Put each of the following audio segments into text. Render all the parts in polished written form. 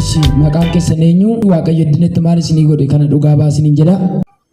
Ishi maqaan keessan eenyu? Waaqayyo iddinatti maal isinii godhe kana dhugaa baasiniin jedha.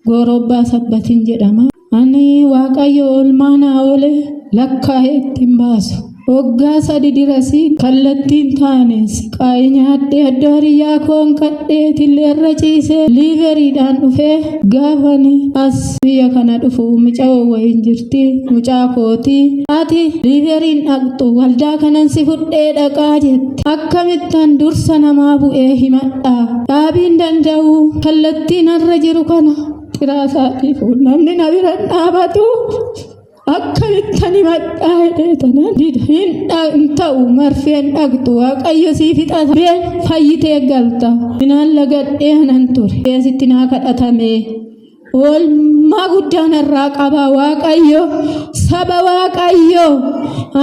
Goorobbaa Sabbatiin jedhama. Ani Waaqayyo oolmaa naa oole lakkaa'ee ittiin baasu. Waggaa sadi dirasii kallattiin taane siqaayii nyaadhee iddoo hiriyyaa koon kadhee tilleerra ciisee liiveriidhaan dhufee gaafani as biyya kana dhufu mucaa wayiin jirti mucaa kooti ati liiveriin dhaqxu waldaa kanan si fudhee dhaqaa jette akkamittan dursa namaa bu'ee himadha dhaabiin danda'u kallattii narra jiru kana xiraasaatiif namni na bira dhaabatu akkamittan himadhaa jedhee tanan dida hin ta'u marfeen dhaqxu waaqayyo sii fixata bee fayyitee galta minaan lagadhee anan ture asitti naa kadhatame oolmaa guddaa narraa qaba waaqayyo saba waaqayyo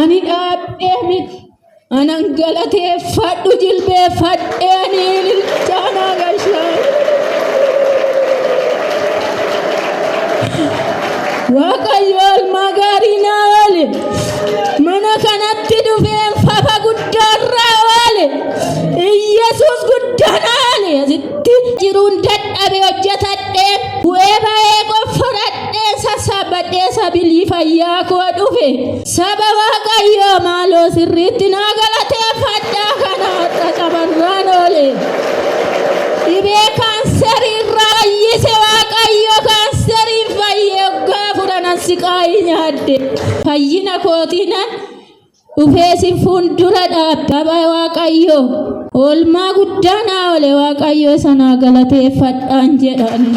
ani dhaabdhee miti anan galateeffadhu jilbeeffadhee ani ililchaanaa gashaa Waaqayyo oolmaa gaarii naa oole. Mana kanatti dhufeen fafa guddaarraa oole. Iyyasuus guddaa naa oole. Asitti jiruun dadhabe hojjetadhee bu'ee ba'ee qofforadhee sassaabbadhee sabilii fayyaa koo dhufe. Saba Waaqayyoo maaloo sirriitti naa galateeffadhaa kana har'a cabarraan oole. Dhibee kaanserii irraa fayyise Waaqayyo kaanseriin fayyee waggaa furanan siqaayii nyaadde. Fayyina kootiinan dhufee si fuuldura dhaabbaba Waaqayyo. Oolmaa guddaa naa oole Waaqayyo isa naa galateeffadhaan jedhani.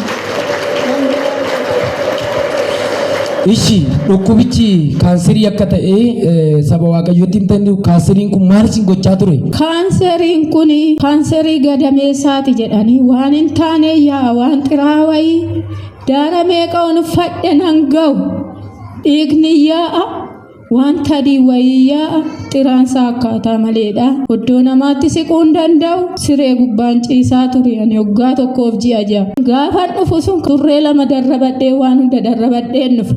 Ishi dhukkubichi kaanserii akka ta'e saba waaqayyootti hin ta'in kaanseriin kun maal isin gochaa ture? Kaanseriin kun kaanserii gadameessaati jedhanii waan hin taane yaa waan xiraawayii daara meeqa on uffadhe nan ga'u dhiigni yaa'a Waan tadii wayii yaa'a xiraansaa akkaataa maleedha. Oddoo namaatti siquu hin danda'u. Siree gubbaan ciisaa ture ani waggaa tokkoof ji'a ja'a. Gaafan dhufu sun turree lama darrabadhee waan hunda darrabadheen dhufe.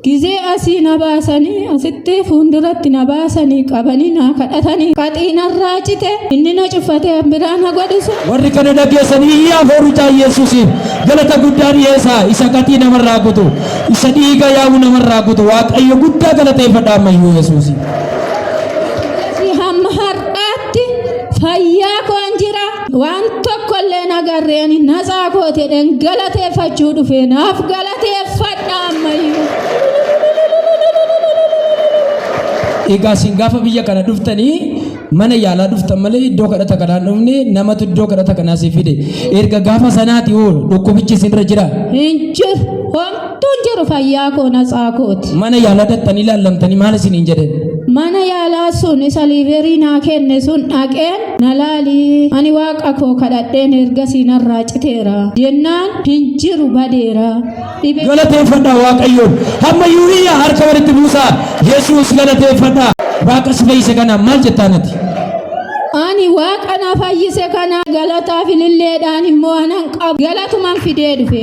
Gizee asii na baasanii asitti fuulduratti na baasanii qabanii naa kadhatanii qaxii narraa cite inni na cuffatee biraa na godhisu. Warri kana dhageessan iyyaa foorichaa Yesuusiif galata guddaa dhiyeessaa isa qaxii namarraa kutu. Isa dhiiga yaa'u namarraa kutu Waaqayyo guddaa galateeffadha ammayyuu Yesuusi. Hamma har'aatti fayyaa koon jira. Waan tokko illee hin agarre ani natsaa kooti jedheen galateeffachuu dhufe naaf galateeffadha ammayyuu. Egaa isin gaafa biyya kana dhuftanii Mana yaalaa dhuftan malee iddoo kadhata kanaa hin dhufne namatu iddoo kadhata kanaa si fide. Erga gaafa sanaati hoo dhukkubichi isinirra jira? Hin jiru. Homtuu hin jiru fayyaa koo natsaa kooti. Mana yaalaa dhaqxanii laallamtanii maal isiniin jedhan? Mana yaalaa sun isa liiverii naa kenne sun dhaqeen na laalii ani waaqa koo kadhadheen ergasii narraa citeera jennaan hin jiru badeera. Dhibee Galateeffadhaa Waaqayyoon. Hammayyuu iyya harka walitti buusaa. Yesuus galateeffadhaa. Waaqa si fayyise kanaan maal jettaan ati? Ani waaqa na fayyise kana galataaf ililleedhaan immoo anan qabu galatuman fidee dhufe.